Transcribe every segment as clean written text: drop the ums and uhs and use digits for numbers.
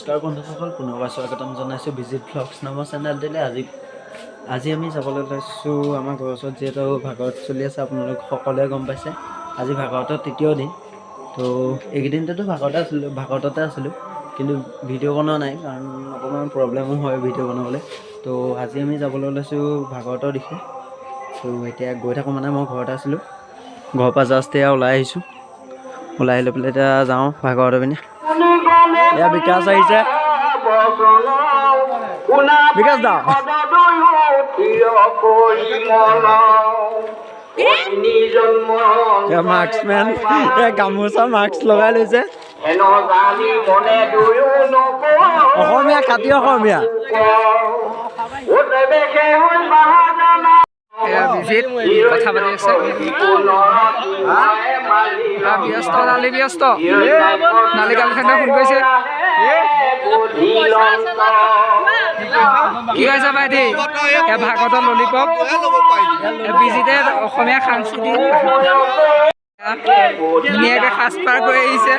নমস্কাৰ বন্ধুসকল, পুনৰবাৰ স্বাগতম জনাইছোঁ ভিজিট ভ্লগছ নামৰ চেনেলটোলৈ। আজি আজি আমি যাবলৈ লৈছোঁ আমাৰ ঘৰৰ ওচৰত যিহেতু ভাগৱত চলি আছে, আপোনালোক সকলোৱে গম পাইছে। আজি ভাগৱতৰ তৃতীয় দিন। তো এইকেইদিনটোতো ভাগৱতে আছিলোঁ, কিন্তু ভিডিঅ' বনোৱা নাই, কাৰণ অকণমান প্ৰব্লেমো হয় ভিডিঅ' বনাবলৈ। তো আজি আমি যাবলৈ লৈছোঁ ভাগৱতৰ দিশে। তো এতিয়া গৈ থাকোঁ, মানে মই ঘৰতে আছিলোঁ, ঘৰৰ পৰা জাষ্ট এয়া ওলাই আহিছোঁ। ওলাই আহি লৈ পেলাই এতিয়া যাওঁ ভাগৱতৰ পিনে। এয়া বিকাশ আহিছে, বিকাশ দা। এয়া মাস্কমেন, এয়া গামোচা মাস্ক লগাই লৈছে। অসমীয়া, খাটি অসমীয়া। কথা পাতি আছে। ব্যস্ত নালি, ব্যস্ত নালি গাৰ্লফ্ৰেণ্ডে ফোন কৰিছে। কি কৈছে ভাইটি? ভাগৱতৰ ললিপপ বিজিতে অসমীয়া সাংস্কৃতিক ধুনীয়াকৈ সাজ পাৰ কৰি আহিছে।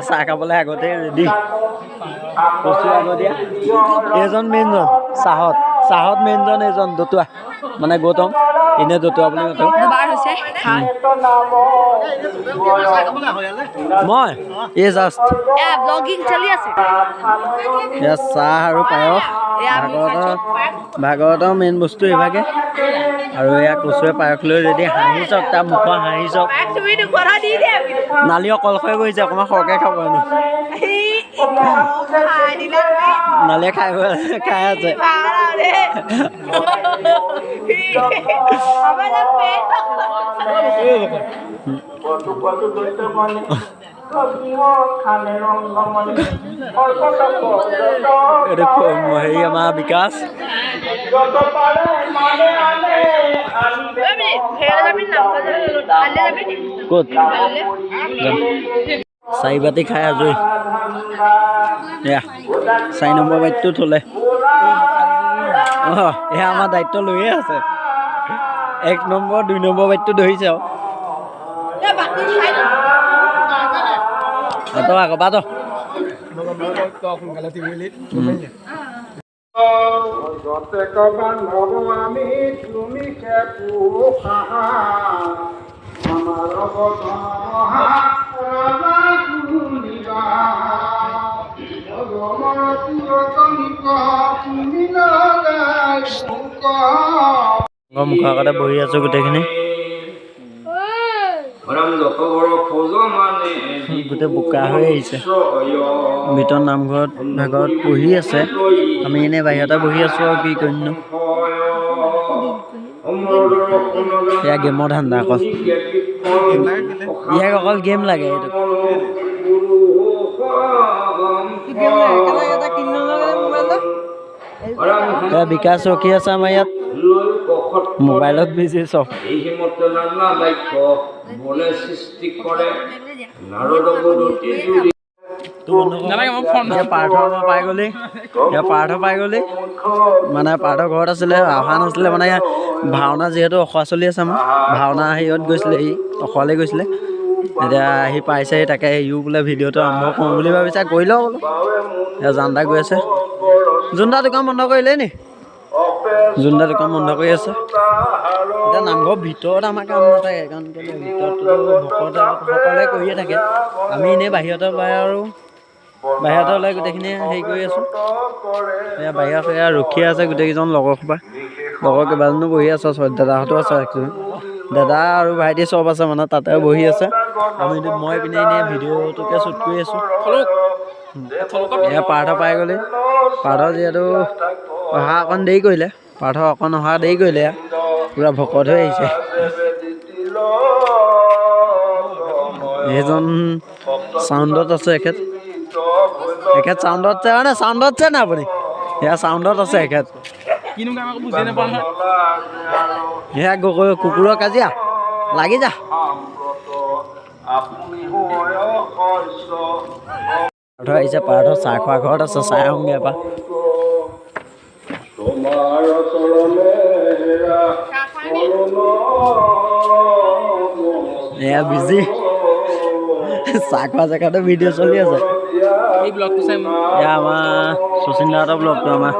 চাহ খাবলৈ আগতে ৰেডি, কচু আগতীয়া। এইজন মেইনজন চাহত, চাহত মেইনজন এইজন দতুৱা, মানে গৌতম, এনে দতুৱা বুলি মাতো। মই এই জাষ্ট চাহ আৰু পায়স, ভাগৱতৰ মেইন বস্তু এইভাগে। আৰু এয়া কচুৱে পায়স লৈ ৰেডি। হাঁহি চাওক, তাৰ মুখৰ হাঁহি চাওক। নালি অকলশৰে বহিছে, অকণমান সৰহকৈ খাব হেনো। নালিয়ে খাই খাই আছে। এইটো হেৰি আমাৰ বিকাশ। ক'ত চাৰি বাতি খাই আজৰি। এয়া 4 নম্বৰ বাতিটো থ'লে। অঁ, এয়া আমাৰ দায়িত্ব লৈয়ে আছে। 1 নম্বৰ 2 নম্বৰ বাতিটো ধৰিছে আৰু। তই আকৌ বাদ। মুখৰ আগতে বহি আছো গোটেইখিনি, গোটেই বোকা হৈ আহিছে। ভিতৰত নামঘৰত ভাগৱত পঢ়ি আছে, আমি এনেই বাহিৰতে বহি আছো আৰু কি কৰিমনো। এয়া গেমৰ ধান্দা অকল, ইয়াক অকল গেম লাগে। এইটো বিকাশ ৰখি আছে আমাৰ ইয়াত, মোবাইলত বিজি চব। পাৰ্থ পাই গ'লি, পাৰ্থ পাই গ'লি। মানে পাৰ্থ ঘৰত আছিলে, অহা নাছিলে। মানে ভাওনা যিহেতু অখৰা চলি আছে আমাৰ, ভাওনা হেৰিয়ত গৈছিলে, সি অখৰালৈ গৈছিলে। এতিয়া আহি পাইছেহি, তাকে সিও বোলে ভিডিঅ'টো আৰম্ভ কৰোঁ বুলি ভাবিছে, কৰি লওঁ বোলো। এতিয়া জানদা গৈ আছে। জোনদা দোকান বন্ধ কৰিলেই নি? জোনদা দোকান বন্ধ কৰি আছে। এতিয়া নামঘৰ ভিতৰত আমাৰ কাম নাথাকে, কাৰণ কেলৈ ভিতৰততো ভকত সকলোৱে কৰিয়ে থাকে। আমি এনেই বাহিৰতে পাই আৰু বাহিৰতে ওলাই গোটেইখিনি হেৰি কৰি আছোঁ। এয়া বাহিৰত এয়া ৰখি আছে গোটেইকেইজন লগৰ সোপা, লগৰ কেইবাজনো বহি আছে, দাদাহঁতো আছে একচুৱেলি। দাদা আৰু ভাইটি চব আছে, মানে তাতে বহি আছে। আমি মই পিনে এনেই ভিডিঅ'টোকে শ্বুট কৰি আছোঁ। এয়া পাৰ্থ পাই গ'লি। পাৰ্থ যিহেতু অহা অকণ দেৰি কৰিলে, পাৰ্থ অকণ অহা দেৰি কৰিলে, পূৰা ভকত হৈ আহিছে। সেইজন চাউণ্ডত আছে, এখেত এখেত চাউণ্ডত আছে, মানে চাউণ্ডত আছে না আপুনি? এয়া চাউণ্ডত আছে এখেত। সেয়া গগৈ কুকুৰৰ কাজিয়া লাগি যা। পাৰ্থ আহিছে, পাৰ্থ চাহ খোৱা ঘৰত আছে, চাই আহোঁগৈ এপাক। এয়া বিজি চাহ খোৱা জেগাতে ভিডিঅ' চলি আছে। এয়া আমাৰ শচীন দাহঁতৰ ব্লগটো আমাৰ।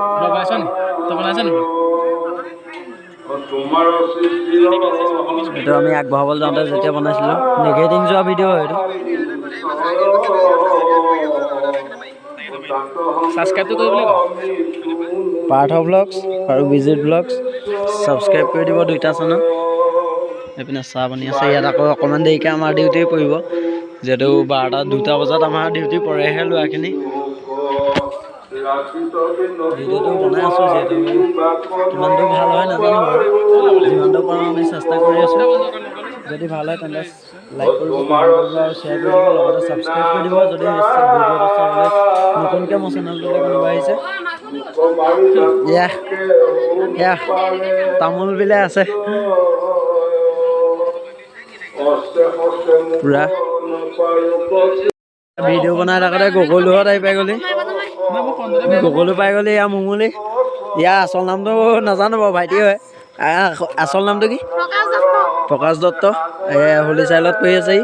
এইটো আমি আগবঢ়াবলৈ যাওঁতে যেতিয়া বনাইছিলোঁ, নেগেটিং যোৱা ভিডিঅ' এইটো। পাৰ্থ ব্লগছ আৰু বিজিত ব্লগছ ছাবস্ক্ৰাইব কৰি দিব দুইটা চেনেল। এইপিনে চাহ বনি আছে। ইয়াত আকৌ অকণমান দেৰিকৈ আমাৰ ডিউটি পৰিব, যিহেতু 12টা 2টা বজাত আমাৰ ডিউটি পৰেহে ল'ৰাখিনি। ভিডিঅ'টো বনাই আছোঁ, যিহেতু কিমানটো ভাল হয় নাজানো বাৰু, যিমানটো পাৰোঁ আমি চেষ্টা কৰি আছোঁ। যদি ভাল হয় তেন্তে লাইক কৰিব, কমেণ্ট কৰিব আৰু শ্বেয়াৰ কৰি দিব, লগতে ছাবস্ক্ৰাইব কৰি দিব যদি ভিডিঅ'টো চাবলৈ নতুনকৈ মোৰ চেনেলটোলৈ কোনোবা আহিছে। এয়া এয়া তামোল বিলাই আছে পূৰা। ভিডিঅ' বনাই থাকোঁতে গগৈলোহঁত আহি পাই গ'লি, গগৈলো পাই গ'লি। ইয়াৰ মুমুলি, ইয়াৰ আচল নামটো নাজানো বাৰু, ভাইটি হয়। আচল নামটো কি? প্ৰকাশ দত্ত। হোলী চাইলত পঢ়ি আছে ই,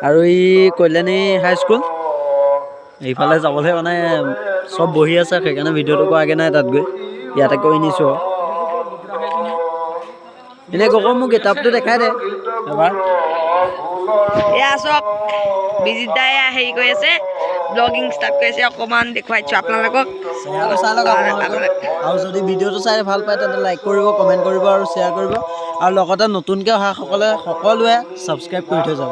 আৰু ই কল্যাণী হাইস্কুল। এইফালে যাবলৈ মানে চব বহি আছে, সেইকাৰণে ভিডিঅ'টো কৰাগৈ নাই, তাত গৈ ইয়াতে কৰি নিছোঁ আৰু। এনেই গগৈ মোক গেটআপটো দেখাই দে এবাৰ। এয়া চাওক, বিজিত দাই হেৰি কৰি আছে, ব্লগিং ষ্টাৰ্ট কৰিছে, অকণমান দেখুৱাইছোঁ আপোনালোকক। চাই লওক আপোনালোকে। আৰু যদি ভিডিঅ'টো চাই ভাল পায় তেন্তে লাইক কৰিব, কমেণ্ট কৰিব আৰু শ্বেয়াৰ কৰিব, আৰু লগতে নতুনকৈ অহাসকলে সকলোৱে ছাবস্ক্ৰাইব কৰি থৈ যাব।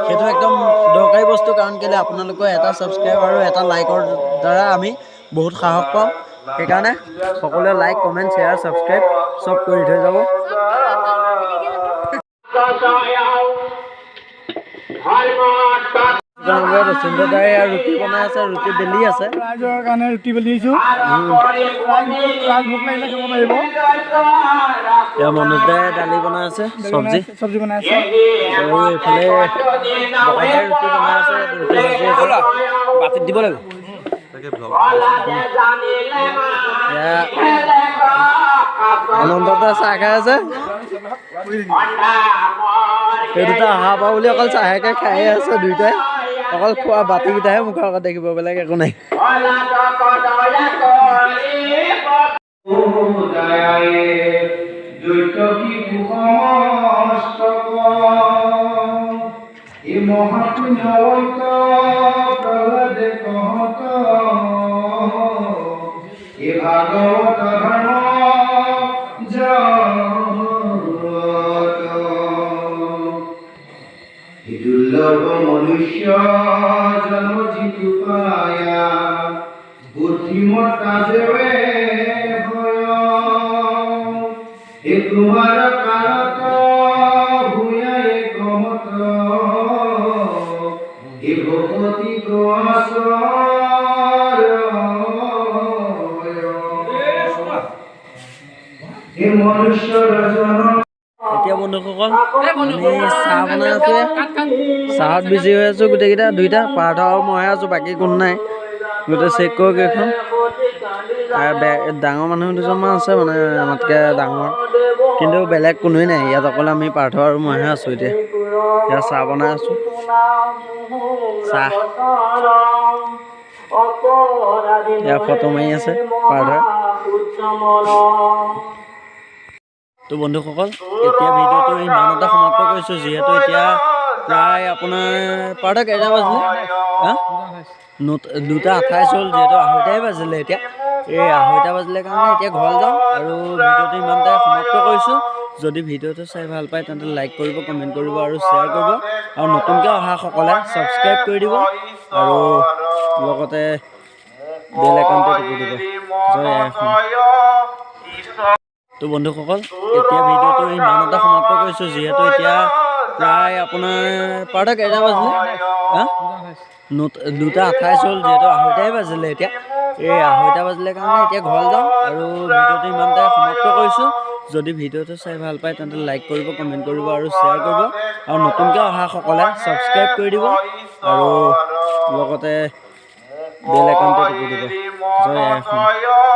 সেইটো একদম দৰকাৰী বস্তু, কাৰণ কেলৈ আপোনালোকৰ এটা ছাবস্ক্ৰাইব আৰু এটা লাইকৰ দ্বাৰা আমি বহুত সাহস পাওঁ। সেইকাৰণে সকলোৱে লাইক, কমেণ্ট, শ্বেয়াৰ, ছাবস্ক্ৰাইব চব কৰি থৈ যাব। ৰুটি বনাই আছে, ৰুটি বেলি আছে। ৰাইজৰ কাৰণে ৰুটি বেলিছোঁ। মনোজ দাই দালি বনাই আছে, চব্জি চব্জি বনাই আছে। আৰু এইফালে ৰুটি বনাই আছে, ৰুটি ভাজি আছে, বাতিত দিব লাগিব। আনন্দতে চাহ খাই আছে। সেই দুটা অহা পৰা বুলি অকল চাহেকে খায়ে আছে দুইটাই, অকল খোৱা বাতিকেইটাহে মুখৰ আগত দেখিব, বেলেগ একো নাই। দুর্লভ মনুষ্য জন্ম জিতু পায়া, বুদ্ধিমত্তা যেবে ভয়, হে তোমার কালত ভূয়া একমত, হে ভগতি হে মনুষ্য জন্ম। এতিয়া বন্ধুসকল আমি চাহ বনাই আছোঁ, চাহত বিজি হৈ আছোঁ গোটেইকেইটা, দুইটা পাৰ্থ আৰু মইহে আছোঁ, বাকী কোনো নাই। গোটেই চেক কৰক এইখন। ডাঙৰ মানুহ দুজনমান আছে, মানে আমাতকৈ ডাঙৰ, কিন্তু বেলেগ কোনোৱেই নাই ইয়াত, অকল আমি পাৰ্থ আৰু মইহে আছোঁ। এতিয়া ইয়াত চাহ বনাই আছোঁ, চাহ ইয়াত ফটো মাৰি আছে পাৰ্থই। তো বন্ধুসকল এতিয়া ভিডিঅ'টো ইমানতে সমাপ্ত কৰিছোঁ, যিহেতু এতিয়া প্ৰায় আপোনাৰ পাৰ্থ কেইটা বাজিলে? হা, 2:28 হ'ল, যিহেতু 2:30 বাজিলে। এতিয়া এই 2:30 বাজিলে কাৰণে এতিয়া ঘৰলৈ যাওঁ আৰু ভিডিঅ'টো ইমানতে সমাপ্ত কৰিছোঁ। যদি ভিডিঅ'টো চাই ভাল পায়, তেন্তে লাইক কৰিব, কমেণ্ট কৰিব আৰু শ্বেয়াৰ কৰিব আৰু নতুনকৈ অহাসকলে ছাবস্ক্ৰাইব কৰি দিব আৰু লগতে বেল আইকনটো টিপি দিব। জয় আই অসম। তো বন্ধুসকল, এতিয়া ভিডিঅ'টো ইমানতে সমাপ্ত কৰিছোঁ, যিহেতু এতিয়া প্ৰায় আপোনাৰ পাৰ্থ কেইটা বাজিলে? হা, 2:28 হ'ল, যিহেতু 2:30ই বাজিলে। এতিয়া এই 2:30 বাজিলে কাৰণে এতিয়া ঘৰলৈ যাওঁ আৰু ভিডিঅ'টো ইমানতে সমাপ্ত কৰিছোঁ। যদি ভিডিঅ'টো চাই ভাল পায়, তেন্তে লাইক কৰিব, কমেণ্ট কৰিব আৰু শ্বেয়াৰ কৰিব আৰু নতুনকৈ অহাসকলে ছাবস্ক্ৰাইব কৰি দিব আৰু লগতে বেল আইকনটো টিপি দিব। জয় আই অসম।